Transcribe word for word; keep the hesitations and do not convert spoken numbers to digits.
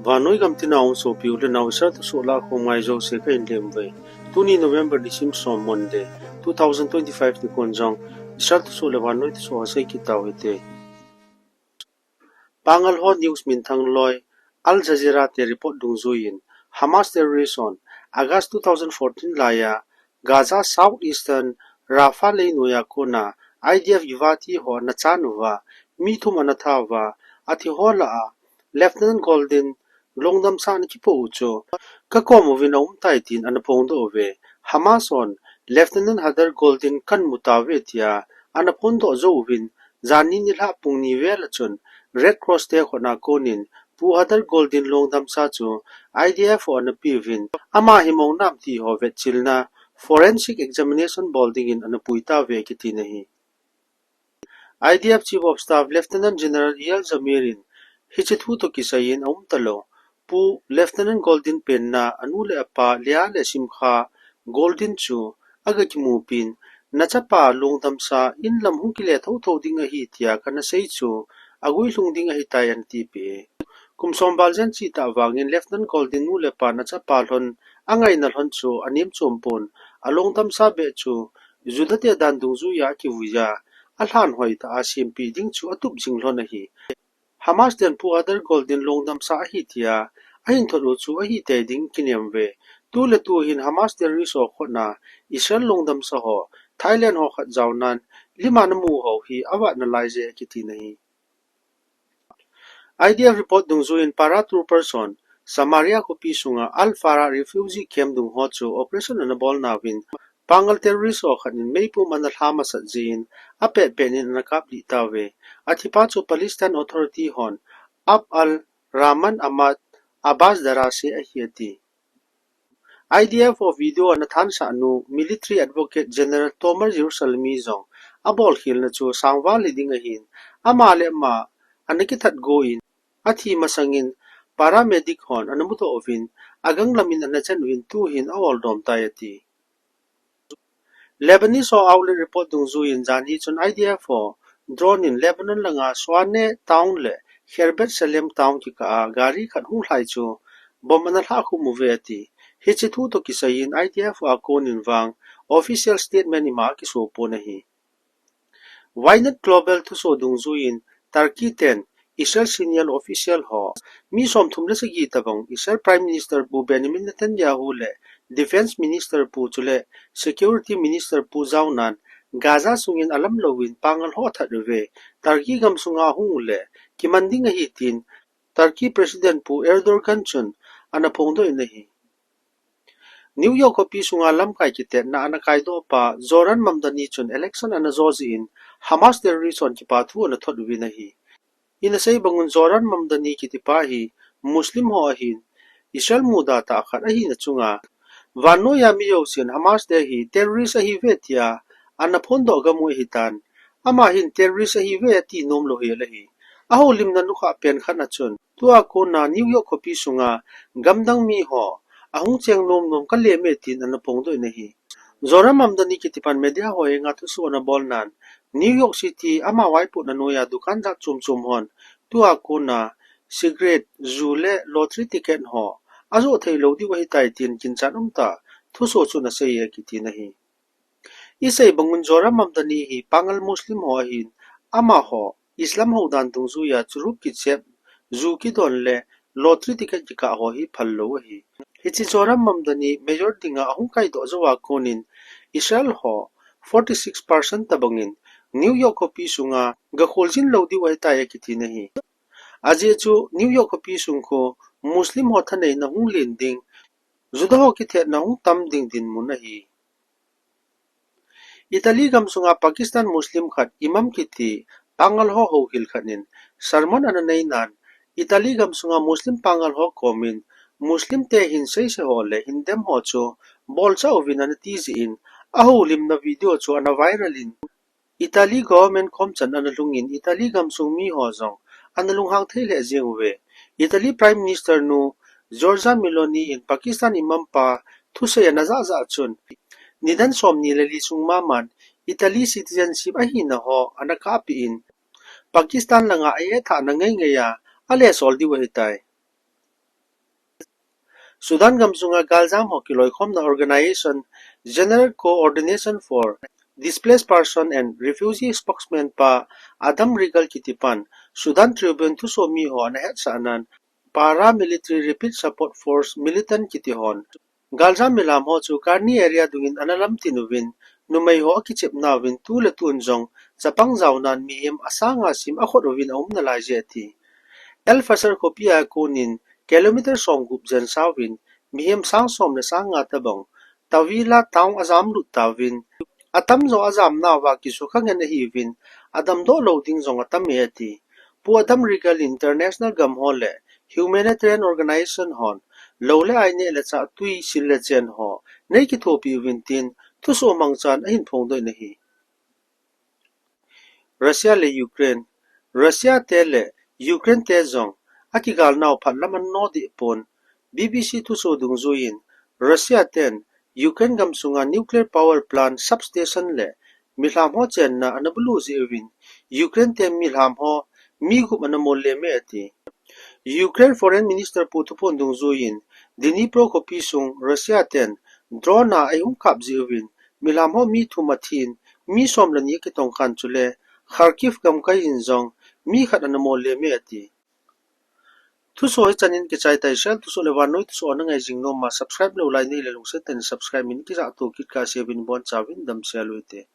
Vannoi gam tina um sopi u le nao Israel thusoh lahkhom ngai jouse kahin lem uve. Tuni November nisim som Monday, two thousand twenty-five nikho jong Israel thusoh le vannoi thusoh ho sei kit tau hite. Pangal ho news minthang loi, Al Jazeera te report dungjuiyin, Hamas terrorist hon August two thousand fourteen laiya Gaza South Eastern Rafah leinoiya kona I D F Givati ho ana chan uva, mi thum ana tha uva, athi ho lah a Lieutenant Goldin lungdamsa ana kipoh u chu kakom uvin aum tai tin ana phongdoh uve. Hamas hon Lieutenant Hadar Goldin kahin mu tauve tia ana phongdoh jou uvin, janhi nilhah pung ni vel a chun Red Cross te khutna konin Pu Hadar Goldin lungdamsa chu I D F ho ana peuvin, ama hi mong nam ti ho vetchilna forensic examination bol dingin ana pui tauve kiti ahi. I D F Chief of Staff Lieutenant General Eyal Zamir in hiche thu toh kisaiyin aum talou, Pu Lieutenant Goldin penna anu le apa Leah le Simcha Goldin chu aga kimupin, nachapa lungdamsa in lam hung kile thotho ding ahi tia kana sei chu aguilhung ding ahitai ana tipeh e. Kum som val jen cheh tah vangin Lieutenant Goldin nu le pa nachapa lhon angaina lhon chu anem chom pon, alungdamsa beh chu Juda te dan dungjuiya akivuiya, alhan hoitah a sempeh ding chu atup jing lhon ahi. Hamas ten Pu Hadar Goldin lungdamsa ahi tia ahin thot u chu ahitei ding kinem uve. Tule tu hin Hamas terrorist ho khutna Israel lungdamsa ho Thailand ho khat jaonan lim a ana mu u hi avat nalai je kiti ahi. I D F report dungjuiyin paratroopers hon Samaria khopi sunga Al Farah refugee camp dung ho chu operation ana bol nauvin, Pangal terrorist ho khat in meipum ana lha masat jeh in apet pet in ana kaplih tauve. Athipa chu Palestine Authority hon Abu al-Rahman Ahmad Abbas Darashe ahi ati. I D F ho video ana thansah nu Military Advocate General Tomer Jerusalemi jong abolkhelna chu sangval hiding ahin, ama le ama ana kithat go in, athi masangin paramedic hon ana mudoh uvin, agang lamin ana chen uvin, tu hin a-oldom tai ati. Lebanese ho outlet report dungjuiyin janhi chun I D F ho drone in Lebanon langa Swaneh town le Kherbet Salem town kikah a gari khat hung lhai chu bomb ana lhahkhum uve ati. Hiche thu toh kisaiyin I D F ho a konin vang official statement ima akiso pon ahi. Ynet Global thusoh dungjuiyin Turkey ten Israel senior official ho mi somthum le sagi tobang Israel Prime Minister Pu Benjamin Netanyahu le Defense Minister Pu chule Security Minister Pu jaonan Gaza sungin alam louvin Pangal ho athat uve, Turkey gam sunga ahung u le kiman ding ahi tin Turkey President Pu Erdogan chun ana phongdoh in ahi. New York khopi sunga lamkai kitetna ana kaidoh pa Zohran Mamdani chun election ana jo jeh in Hamas terrorist hon kipathu ana thot uvin ahi. Ina sei bangun Zohran Mamdani kitipa hi Muslim ho ahin, Israel muda tah khat ahina chunga vannoiya mi jousen Hamas te hi terrorist ahiuve tia ana phondoh gam u ahitan, ama hin terrorist ahiuve ati nom lou hel ahi. Ahoulimna nukhah pen khat a chun tua kona New York khopi sunga gamdang mi ho ahung cheng nom nom kalem e tin ana phongdoh in ahi. Zohran Mamdani kitipan media ho henga thusoh ana bolnan, New York City ama vaiputna noiya dukan jat chom chom hon tua kona cigarette, ju le lottery ticket ho ajoh thei lou diu ahitai tin kinchat umtah thusoh chu ana sei e kiti ahi. Isei bangun Zohran Mamdani hi Pangal Muslim ho ahin, amaho Islam houdan dungjuiya churup kichep, ju kidon le lottery ticket kikah ho hi phal lou ahi. Hiche Zohran Mamdani mayor dinga ahung kaidoh jou a konin Israel ho forty six percent tobangin New York khopi sunga gakholjin lou diu ahitai akiti ahi. Ajeh chu New York khopi sung khu Muslim ho thaneina hung len ding, Juda ho kithetna hung tam ding dinmun ahi. Italy gam sunga Pakistan Muslim khat Imam kiti Pangal ho houhil khat in sermon ana neinan, Italy gam sunga Muslim Pangal ho komin Muslim te hin seise ho le hin dem ho chu bolcha uvin ana ti jeh in, ahoulimna video chu ana viral in, Italy government khomchan ana lhungin Italy gamsung miho jong ana lunghang thei lheh jeng uve. Italy Prime Minister nu Giorgia Meloni in Pakistan Imam pa thusei ana jah jah chun, nidan somni le li sung maman Italy citizenship ahina ho ana kahpeh in, Pakistan langa a-etthahna ngeingeiya alesol diu ahitai. Sudan gamsunga galjam ho kiloikhomna Organization General Coordination for Displaced Person and Refugee spokesman pa Adam Regal kitipan Sudan Tribune thusomi ho ana hetsah nan Paramilitary Rapid Support Force militant kiti hon galjam milam ho chu Karni area dungin ana lamtin uvin, numei ho akichepna uvin tu le tun jong chapang jaonan mihem asanga sim akhot uvin aum nalai jeh ati. El Fasher khopi a konin kilometer somgup jen sauvin mihem sang som le sang nga tabang Tawila town ajam lut tauvin, atamjo ajamna uva kisukha ngen ahiuvin, adamdoh lou ding jong atam e ati. Pu Adam Regal in international gam ho le humanitarian organization hon lou le ai neh le chah, tui, sil le chen ho nei kithopi uvin tin thusoh mangchan ahin phongdoh in ahi. Russia le Ukraine. Russia te le Ukraine te jong akigalnau phatlam an no deh pon. B B C thusoh dungjuiyin Russia ten Ukraine gamsunga nuclear power plant, substation le milham ho chenna ana bulu jeh uvin Ukraine te milham ho mi gup ana mol lem e ati. Ukraine Foreign Minister Pu Thuphon dungjuiyin Dnipro khopi sung Russia ten drone a eihung kap jeh uvin milham ho mi thum athin, mi som le ni akitongkhan chule Kharkiv gamkai in jong mi khat ana mol lem e ati. Thusoh hichan in kichai tai. Share thusoh le vannoi thusoh ana ngai jing nom a, subscribe lou lai nei le lungset tah in subscribe in, kijah to kit kah seuvin, ibonchauvin damsel u hite.